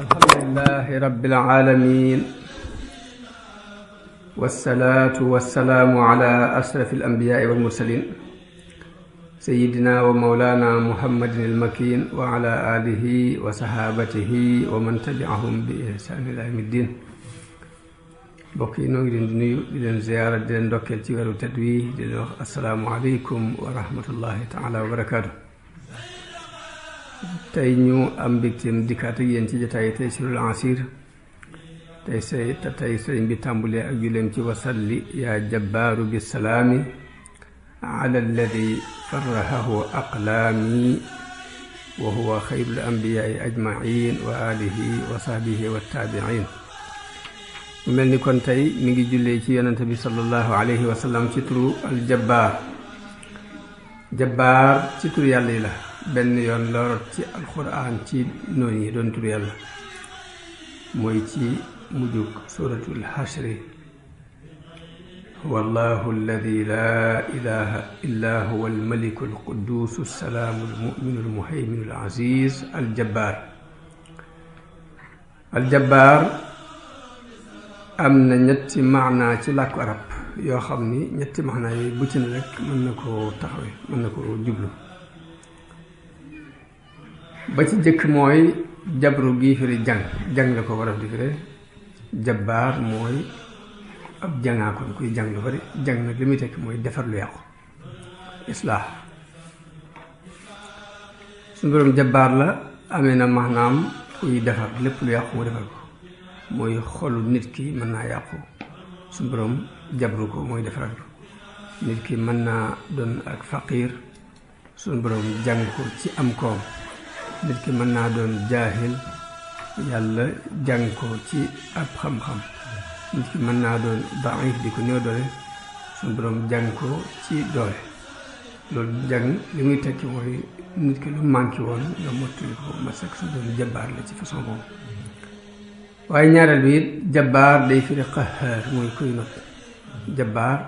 الحمد لله رب العالمين، والصلاة والسلام على أشرف الأنبياء والمرسلين سيدنا ومولانا محمد المكين وعلى آله وصحابته ومن تبعهم بإحسان إلى يوم الدين. بوكي نوغي دين نيو دي لن زيارة دي لن دوكل تي ويرو تدوي دي لن السلام عليكم ورحمة الله تعالى وبركاته. tey ñu am mbégteem dikkaat ak yéen ci jotaay Taysirul Asir tey sëriñ bi tàmbulee ak juleem ci wasalli yaa jabbaaru bi salaami ala alladi farrahahu aqlaami wa huwa xayrul anbiyaai ajmain wa alihi wa sahbihi wa taabiin. mu mel ni kon tey mi ngi jullee ci yonente bi sallallahu alayhi wa sallam ci turu aljabbaar. jabbaar ci turu yàlla yi la benn yoon la rot ci alquran ci noonu yi doon tur yàlla mooy ci mujjug suratul xashri. wallahu alladi laa ilaha illa huwa almaliku alquddus assalaamu almuminu almuhayminu alaziz aljabbaar. aljabbaar am na ñetti maanaa ci làkku arab yoo xam ni ñetti maanaa yooyu bu ci ne rek mën na koo taxawe mën na koo jublu. ba ci jëkk mooy jabru gii firi jàng la ko war a di firi. jabbaar mooy ab jàngaa kon kuy jàng lu bari. jàng nag li muy tekk mooy defar lu yàqu, islaax. suñu borom jabbaar la amee na maanaam kuy defar lépp lu yàqu mu defar ko. mooy xolu nit ki mën naa yàqu, suñu borom jabru ko mooy defaral ko. nit ki mën naa doon ak faqiir, suñu borom jàng ko ci am koom. nit ki mën naa doon jaahil, yàlla jàng ko ci ab xam-xam. nit ki mën naa doon daif di ko néew doole, suñu borom jàng ko ci doole. loolu jàng li muy tekki mooy nit ki lu manqué woon nga mottali ko ma sekk suñu borom jabbaar la ci façon boobu. waaye ñaareel bi it jabbaar day firi qahaar, mooy kuy not. jabbaar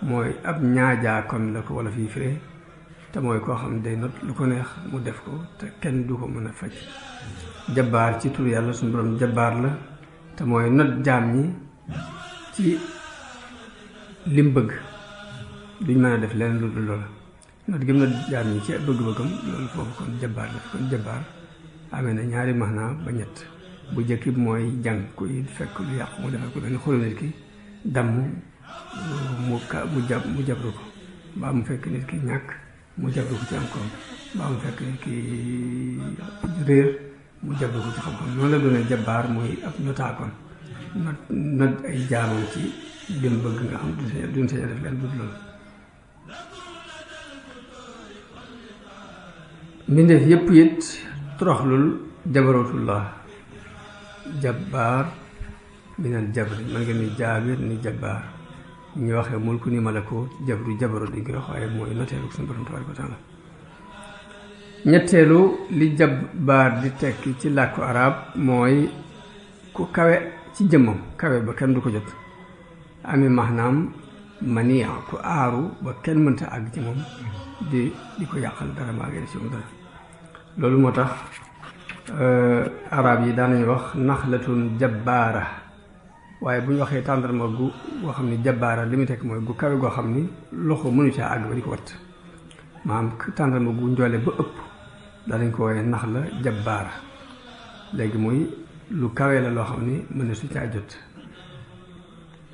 mooy ab ñaajaakoon la ko wala fii firi, te mooy koo xam ne day not lu ko neex mu def ko te kenn du ko mën a faj. jabbaar ci tur yàlla suñu borom jabbaar la, te mooy not jaam ñi ci lim bëgg, duñ mën a def leen lu dul loola. not gi mu not jaam ñi ci bëgg-bëggam loolu foofu kon jabbaar la. kon jabbaar amee na ñaari maanaa ba ñett. bu njëkk bi mooy jàng kuy fekk lu yàqu mu defal ko benn xolu nit ki damm mu jabru ko. mbaa mu fekk nit ki ñàkk mu jabru ko ci am koom. mbaa mu fekk nit ki réer mu jabru ko ci xam-xam. noonu la doonee jabbaar mooy ab ñotaakoon not ay jaamam ci lim bëgg nga xam duñ sañ a def leen dut loolu. mbindeef yépp it toroxlul jabarutullah. jabbaar minal jabri, man nga ni jaabir ni jabbaar. ñu waxee mulku ni malako jabru jabaru dañ koy wax, waaye mooy noteelu suñu borom tabaaraka wa taala. ñetteelu li jabbaar di tekki ci làkku arab mooy ku kawe ci jëmmam, kawe ba kenn du ko jot. ami maanaam mania, ku aaru ba kenn mënta àgg ci moom di ko yàqal dara maa ngi ci moom dara. loolu moo tax arab yi daan nañu wax naxlatun jabbaara, waaye bu ñu waxee tàndarma goo xam ni jabbaara li muy tekk mooy gu kawe goo xam ni loxo mënu caa àgg ba di ko wat. maanaam tàndarma gu njoole ba ëpp daanañ ko wooye nax la jabbaara. léegi muy lu kawe la loo xam ni mën na su caa jot.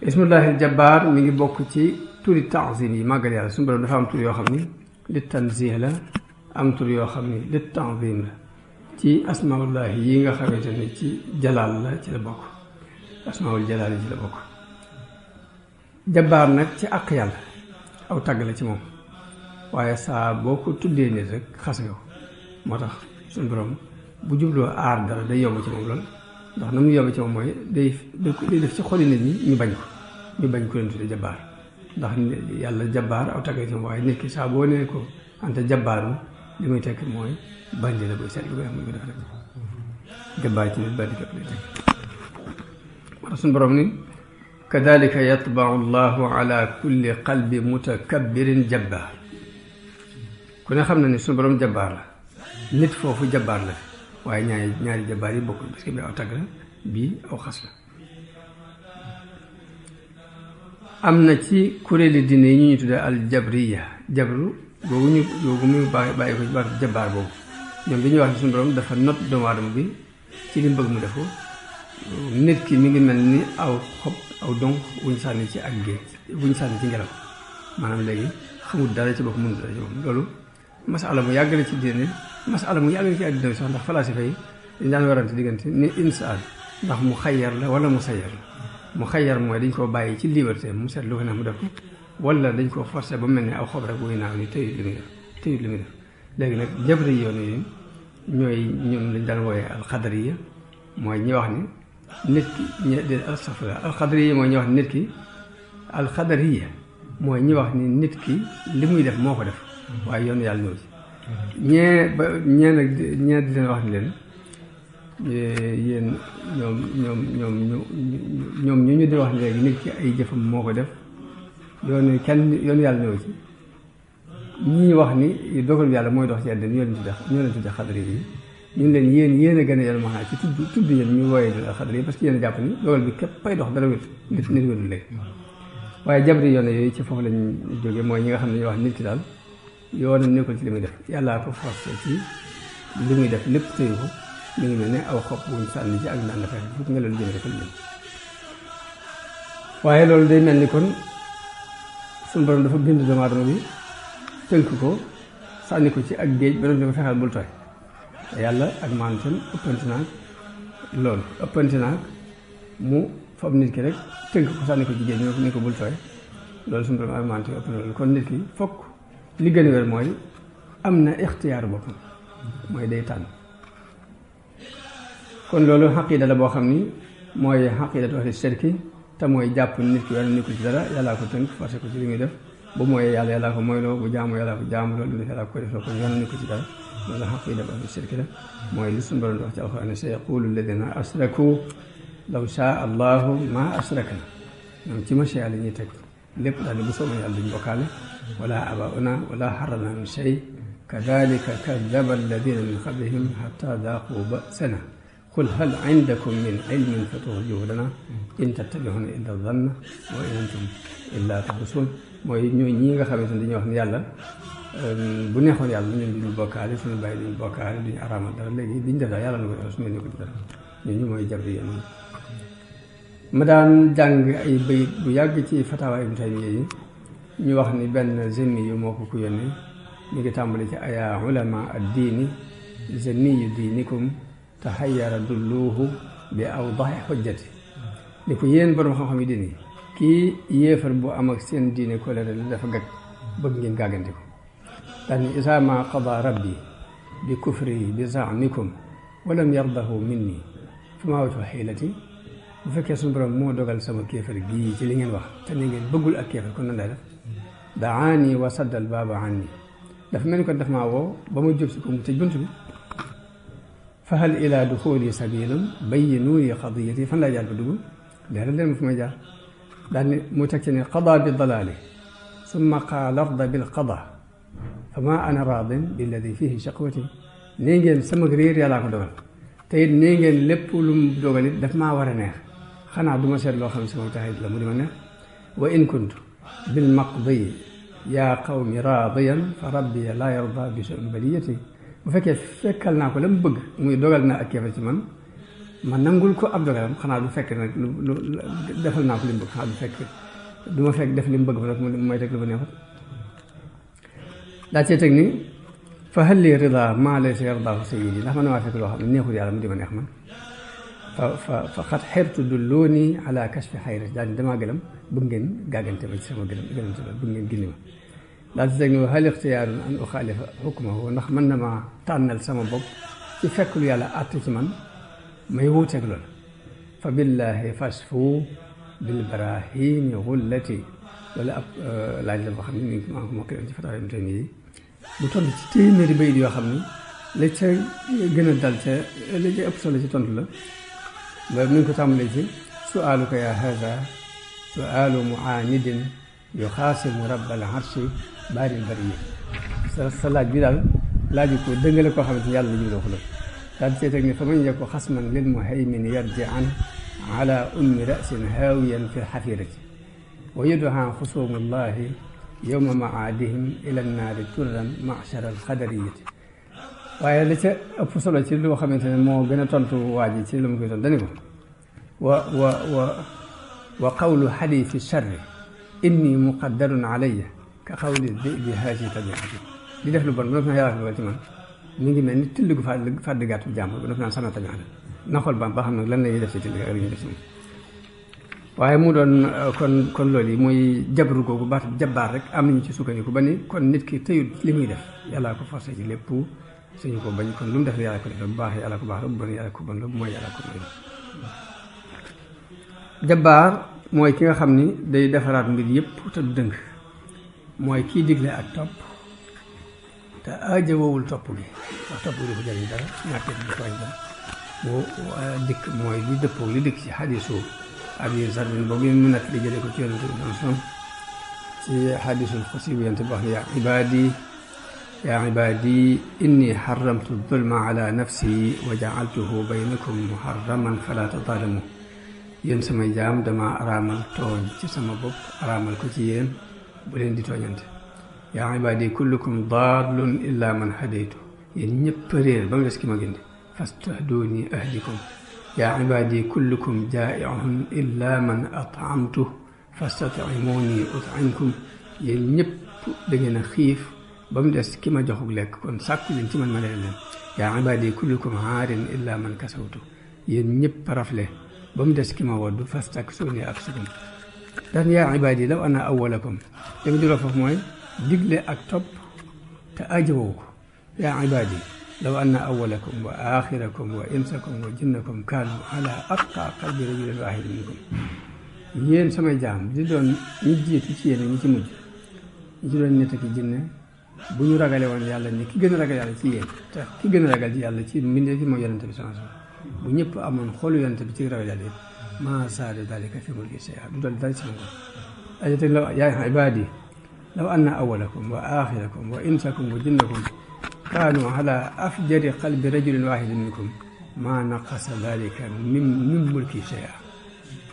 ismullahil jabbaar mi ngi bokk ci turi ta'zim yi, màggal yàlla. suñu borom dafa am tur yoo xam ni li tanzih la, am tur yoo xam ni li ta'zim la. ci asmaullahi yi nga xamante ni ci jalaal la ci la bokk, asmaul jalaal yi ci la bokk. jabbaar nag ci àq yàlla aw tàgg la ci moom, waaye saa boo ko tuddee nit rek xas nga ko. moo tax suñu borom bu jubloo aar dara day yomb ci moom lool, ndax na mu yomb ci moom mooy day def ci xoli nit ñi ñu bañ ko leen tuddee jabbaar. ndax yàlla jabbaar aw tàgg la ci moom, waaye nit ki saa boo nee ko anta jabbaaru li muy tekk mooy bandi la, buy seet lu koy xam ne ko def rek. jabbaar ci nit bandi képp lay tekk. moo tax suñu borom ni kadalika yatbau llahu ala kulli qalbi mutakabbirin jabbaar. ku ne xam na ni suñu borom jabbaar la, nit foofu jabbaar la. waaye ñaari jabaar yi bokkul parce que bi aw tagg la bii aw xas la. am na ci kuréeli diine yi ñu tuddee al jabriya jabru googu muy bàyyi ko ci baatu jabaar boobu ñoom dañuy wax ne suñu borom dafa not doomu aadama bi ci li mu bëgg mu def ko nit ki mi ngi mel ni aw xob aw donk wuñ sànni ci ak géej wuñ sànni ci ngelaw maanaam léegi xamul dara ci bopp mënul dara ci bopp loolu masala mu yàgg la ci diine masala mu yàgg la ci àddina bi sax ndax falasifa yi dañ daan warante diggante ni insaan ndax mu xayyar la wala mu sayyar la mu xayyar mooy dañ koo bàyyi ci liberté mu seet lu ko neex mu def ko wala dañ koo forcé ba mel ni aw xob rek wuy naaw ni tëyut li muy def léegi nag jabri yoon yi ñooy ñoom lañ daan wooyee alxadariya mooy ñi wax ni nit ki alxadariya mooy ñi wax ni nit ki alxadariya mooy ñi wax ni nit ki li muy def moo ko def waaye yoonu yàlla ñëw ci ñee di leen wax ni leen yéen ñoom ñu di wax ni léegi nit ki ay jëfam moo ko def yoonu yàlla ñëw ci ñii wax ni dogal yàlla mooy dox ci àddina ñoo leen tudde xadari yi ñun leen yéen a gën a yàlla maanaam ci tudd yéen ñu wooyee xadari yi parce que yéen a jàpp ni dogal bi képp pay dox dara wét nit wétul léegi waaye jabri yoon yooyu ci foofu lañ jógee mooy ñi nga xam ne ñu wax nit ki daal yoonam nekkul ci li muy def yàllaa ko forcé ci li muy def lépp tëyu ko mi ngi mel ne aw xob wuñ sànni ci ak naan dafay fukk nga loolu jëme defal leen waaye loolu day mel ni kon suñu borom dafa bind doomu aadama bi tënk ko sànni ko ci ak géej ba doon ko fexeel bul tooy yàlla ak maanaam ëppante naag loolu ëppante naag mu fab nit ki rek tënk ko sànni ko ci géej ni ko bul tooy loolu suñu borom ak maanaam ëpp na loolu kon nit ki fokk li gën a wér mooy am na ixtiyaaru boppam mooy day tànn kon loolu xaqiida la boo xam ni mooy xaqiidatu ahli shirki te mooy jàpp nit ki yoon nekkul ci dara yàllaa ko tënk forcé ko ci li muy def bu mooyee yàlla yàllaa ko moyloo bu jaamu yàllaa ko jaamu loolu def yàllaa ko def loo ko yoon nekkul ci dara loolu xaqiidatu ahli shirki la mooy li suñu borom di wax ci alxuraan ne sa yaqulu alladina asraku law shaa allahu ma asrakna ñoom ci machia la ñuy teg lépp daal di bu soobee yàlla duñ bokkaale wala abauna wala xarana min shay kadalika kadaba alladina min qablihim xata daaqu basana qul hal indakum min ilmin fatuxrijuhu lana in tattabi'una illa zanna wa in antum illa taxrusun mooy ñooy ñii nga xamante ne dañuy wax ne yàlla bu neexoon yàlla ñun duñu bokkaale suñu bàyyi duñu bokkaale duñu araamal dara léegi diñu def daal yàlla na ko def suñu nekko ci dara ñooñu mooy jabri yéen ma daan jàng ay bayit bu yàgg ci fatawa Ibn Taymiyya yi ñu wax ni benn zenni yu moo ko ku yónnee mi ngi tàmbali ci aya ulama ad-diini zenniyu diinikum taxayyara dulluuhu bi awdahi xujjati ni ko yéen borom xam-xam yi diine kii yéefar bu am ak seen diine kolere la dafa gag bëgg ngeen gàggante ko daal ni isaa ma qada rabbi bi kufri bi zaamikum walam yardahu minni fa maa wajhu xiilati bu fekkee suñu borom moo dogal sama kéefar gii ci li ngeen wax te ni ngeen bëggul ak kéefar kon nan lay def daani wa saddal baaba anni dafa mel ni kon daf maa woo ba ma jub si ko mu tëj bunt bi fa hal ila duxuli sabilun bayyinu li qadiyati fan laa jaar ba dugg leeral leen ma fu may jaar daal ni mu teg ci ne qada bi dalaali summa qaala arda bil qada fa ma ana raadin billadi fihi shaqwati nee ngeen sama réer yàllaa ko dogal te it nee ngeen lépp lu mu dogal it daf maa war a neex xanaa du ma seet loo xam ne sama taxit la mu di ma neex wa in kuntu bil maqdi yaa qawmi raadiyan fa rabbi laa yarda bi su'in baliyati bu fekkee fekkal naa ko la mu bëgg muy dogal na ak kéefar ci man ma nangul ko ab dogalam xanaa du fekk nag lu defal naa ko li mu bëgg xanaa du fekk du ma fekk def li mu bëgg ba nag mooy teg lu ma neexut daa cee teg ni fa hal li rida maa laysa yardaahu sayyidi ndax man maa fekk loo xam ne neexul yàlla mu di ma neex man fa xat xertu dulluuni ala kashfi xayri daal di damaa gëlëm bëgg ngeen gàggante ma ci sama gëlëm bëgg ngeen gindi ma daal di teg ni hal ixtiyaarun an uxaalifa xukmahu ndax mën na maa tànnal sama bopp ci fekk lu yàlla àtte ci man may wuuteeg loolu fa billahi fasfu bil barahini xullati wala ab laaj la boo xam ne ni maa ko mokkee ci fatawa Ibn Taymiyya yi bu toll ci téeméeri bayit yoo xam ne la ca gën a dal ca la ca ëpp solo ci tontu la ba mi ngi ko tàmbalee ci su'aaluka ya haza su'aalu mu'aanidin yuxaasimu rabbal arshi baaril bariyya sa laaj bi daal laaju ko dëngale koo xamante ni yàlla la jumloo ko loolu daal di teg ne fa man yaku xasman lil muhaymin yarji an ala ummi rasin haawiyan fi lxafirati wa yuduha xusumullahi yowma maadihim ila nnaari turran machara alxadariyati. waaye la ca ëpp solo ci loo xamante ne moo gën a tontu waa ji ci la mu koy tontu dani ko wa qawlu xadiisi charri inni muqaddarun alayya ka qawli dibi haasi tabiati. di def lu bon bu noppi naan yàlla ci man mi ngi mel ni till gu fàdd gàttu jàmbur bu noppi naan sama tabiat na xool ba xam nag lan la ñuy def ci till ak lu ñuy def ci moom. waaye mu doon kon loolu yi muy jabru googu baat jabbaar rek am nañu ci sukkandiku ba ni kon nit ki tëyut li muy def yàllaa ko forcé ci lépp suñu ko bañ kon lu mu def yàlla ko def bu baax yàlla ko baax la bu bon yàlla ko bon la bu mooy yàlla ko mooy la. jabbaar mooy ki nga xam ni day defaraat mbir yëpp te du dëng mooy kiy digle ak topp te aajowul topp gi wax topp gi du ko jëriñ dara ñàkkee du tooñ dara bu dikk mooy li dëppoo li dikk ci xadiisu Abi Zarrin boobu mu nekk li jëlee ko ci yonent bi sallam ci xadiisul xudsi bu yonent bi wax ne yaa ibaadi inni xaramtu zulma ala nafsi wa jaaltuhu baynakum muharraman fala tadaalamu. yéen samay jaam dama araamal tooñ ci sama bopp araamal ko ci yéen bu leen di tooñante. yaa ibaadi kullukum daallun illa man hadaytu. yéen ñëpp réer ba mu des ki ma gindi fastahduni ahdikum. yaa ibaadi kullukum jaa'i'un illa man at'amtu fastat'imuni ut'imkum. yéen ñëpp da ngeen a xiif ba mu des ki ma joxug lekk kon sàkku leen ci man ma leen leen. yaa ibaadi kullukum aarin illa man kasawtu. yéen ñëpp rafle ba mu des ki ma woddu fastaksuni aksukum. daan yaa ibaadi law ana awwalakum dama juróom foofu mooy digle ak topp te ajowoo ko. yaa ibaadi law anna awwalakum wa axirakum wa insakum wa jinnakum kaanu ala atqa qalbi rajulin waahidin minkum. yéen samay jaam di doon ñi jiitu ci yéen ñi ci mujj ñi ci doon nit ak jinne bu ñu ragale woon yàlla ni ki gën a ragal yàlla ci yéen te ki gën a ragal ci yàlla ci mbindeef yi mooy yonente bi sallallahu alayhi wasallam bu ñëpp amoon xoolu yonente bi ci ragal yàlla yëpp maa saada dalika fi mulki shay'an du doon dara ci sama ko ajate law yaa ibaadi law anna awwalakum wa axirakum wa insakum wa jinnakum kaanu ala afjari qalbi rajulin waahidin minkum maa naqasa dalika min mulki shay'an.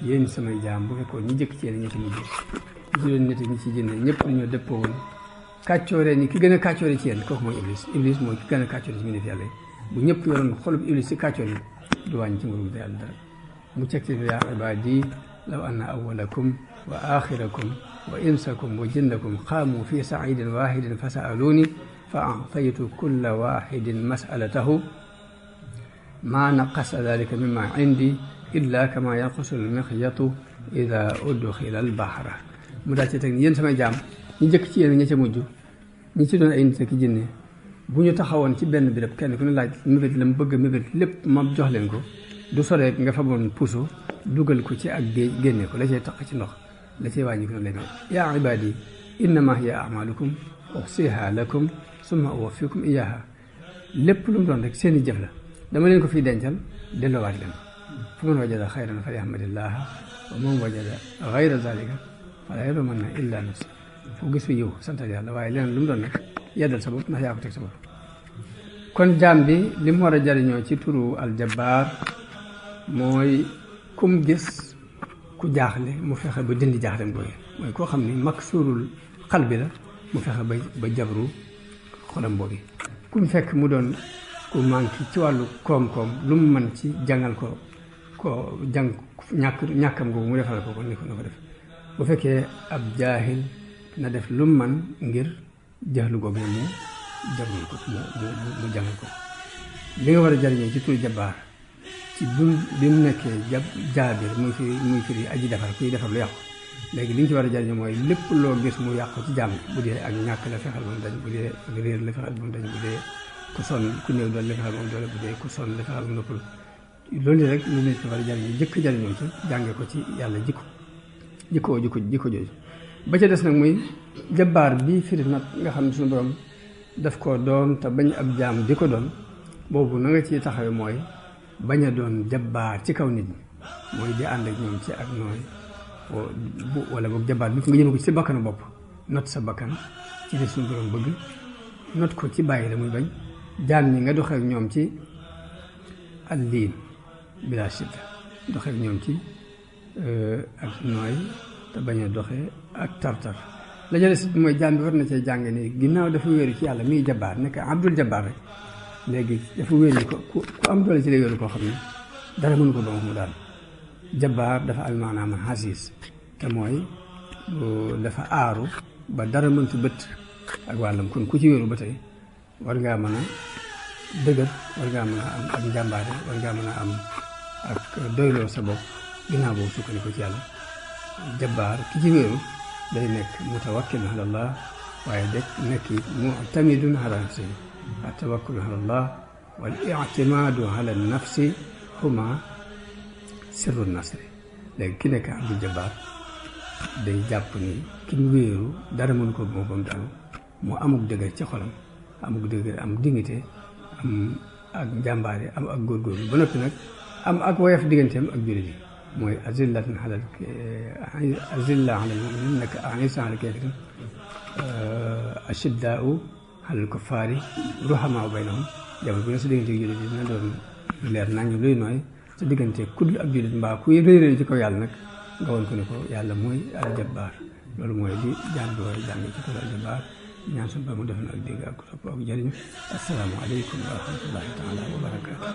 yéen samay jaam bu fekkoon ñi jëkk ci yéen ñi ci mujj ñi ci doon nit ñi ci jinne ñëpp dañoo dëppoo woon kàccoore ni ki gën a kàccoore ci yéen kooku mooy iblis mooy ki gën a kàccoore ci mbindeef yàlla yi bu ñëpp yoroon xolub iblis si kàccoor yi du wàññi ci nguuru yàlla dara. mu ceg ci yaa ibaadi law anna awwalakum wa axirakum wa insakum wa jinnakum qaamu fi saidin waahidin fa sa'aluuni fa a'taytu kulla waahidin mas'alatahu maa naqasa dalika mimma indi illa kama yanqusu al-mixyatu ida udxila al-bahra. mu daal ci teg ni yéen samay jaam ñi jëkk ci yéen ña ca mujj ñi ci doon ay nit ak jinne bu ñu taxawoon ci benn béréb kenn ku ne laaj mébét la mu bëgg mébét lépp ma jox leen ko du soreek nga faboon puso dugal ko ci ak géej génne ko la cay taq ci ndox la cay wàññi ko noonu lay mel. yaa ibaadi innama hiya amalukum uxsiha lakum summa uwaffikum iyaha. lépp lu mu doon rek seen i jëf la dama leen ko fiy dencal delloowaat leen fa man wajada xayran falyahmadillaha wa man wajada gayra zalika fala yalumanna illa nafsa. fu gis fi yiw santal yàlla waaye leneen lu mu doon rek yeddal sa bopp ndax yaa ko teg sa bopp. kon jaam bi li mu war a jariñoo ci turu aljabbaar mooy kum gis ku jaaxle mu fexe ba dindi jaaxlem googu mooy koo xam ni maksuurul xal bi la mu fexe ba jabru xolam boobu. kum fekk mu doon ku manqué ci wàllu koom-koom lu mu mën ci jàngal ko jàng ñàkkam googu mu defal ko kon ni ko na ko def. bu fekkee ab jaahil na def lu mu mën ngir jaxlu googu mu jabru ko mu jàngal ko. li nga war a jariñoo ci turu jabbaar ci bi mu nekkee jaabir muy firi aji defar kuy defar lu yàqu. léegi li nga ci war a jariñoo mooy lépp loo gis mu yàqu ci jàmm bu dee ak ñàkk la fexeel ba mu dañ bu dee ak réer la fexeel ba mu dañ bu dee ku sonn ku néew doole la fexeel ba mu doole bu dee ku sonn la fexeel ba mu noppal. loolu rek lu nit ki war a jariñoo jëkk jariñoo ci jànge ko ci yàlla jikko jooju. ba ca des nag muy jabbaar bii firi nag nga xam ne suñu borom daf ko doon te bañ ab jaam di ko doon boobu na nga ciy taxawe mooy bañ a doon jabbaar ci kaw nit ñi mooy di ànd ak ñoom ci ak nooy wala boog jabbaar bi nga jëme ko ci sa bakkanu bopp not sa bakkan ci li suñu borom bëgg not ko ci bàyyi la muy bañ jaam ñi nga doxee ak ñoom ci al liin bila shidda doxee ñoom ci ak nooy te bañ a doxee ak tartar la jële si mooy jaam bi war na cee jàng ni ginnaaw dafa wéeru ci yàlla miy jabaar nekk abdul jabaar rek léegi dafa wéeru ko ku am doole ci la wéeru koo xam ne dara mënu ko ba mu daal jabaar dafa am maanaam xasiis te mooy dafa aaru ba dara mëntu bët ak wàllam kon ku ci wéeru ba tey war ngaa mën a dëgër war ngaa mën a am ak njàmbaare war ngaa mën a am ak doyloo sa bopp ginnaaw boobu sukkandiku ci yàlla jabaar ki ci wéeru day nekk mutawakkil ala allah waaye dëkk nekk mu'tamidun ala nafsi atawakkul ala allah wal i'timaadu ala nafsi huma sirru nasri léegi ki nekk abdul jabaar day jàpp ni ki mu wéeru dara mën ko moo bam daal mu amuk dëgër ci xolam amuk dëgër am dignité am ak njàmbaare am ak góorgóorlu ba noppi nag am ak woyof digganteem ak jullit yi mooy azillatan alal azilla alal muminin nekk anisa alal kafirin ashiddaau alal kuffaari ruhamaa baynahum jabar bu ne sa diggante jullit yi dina doon leer nañu luy nooy sa diggante kudd ak jullit mbaa kuy réeréer ci kaw yàlla nag nga woon ko ne ko yàlla mooy aljabbaar loolu mooy li jàng bi war a jàng ci ko aljabbaar ñaan suñu ba mu def na ak dégg ak topp ak jëriñ assalaamu aleykum wa rahmatullahi taala wa barakaatu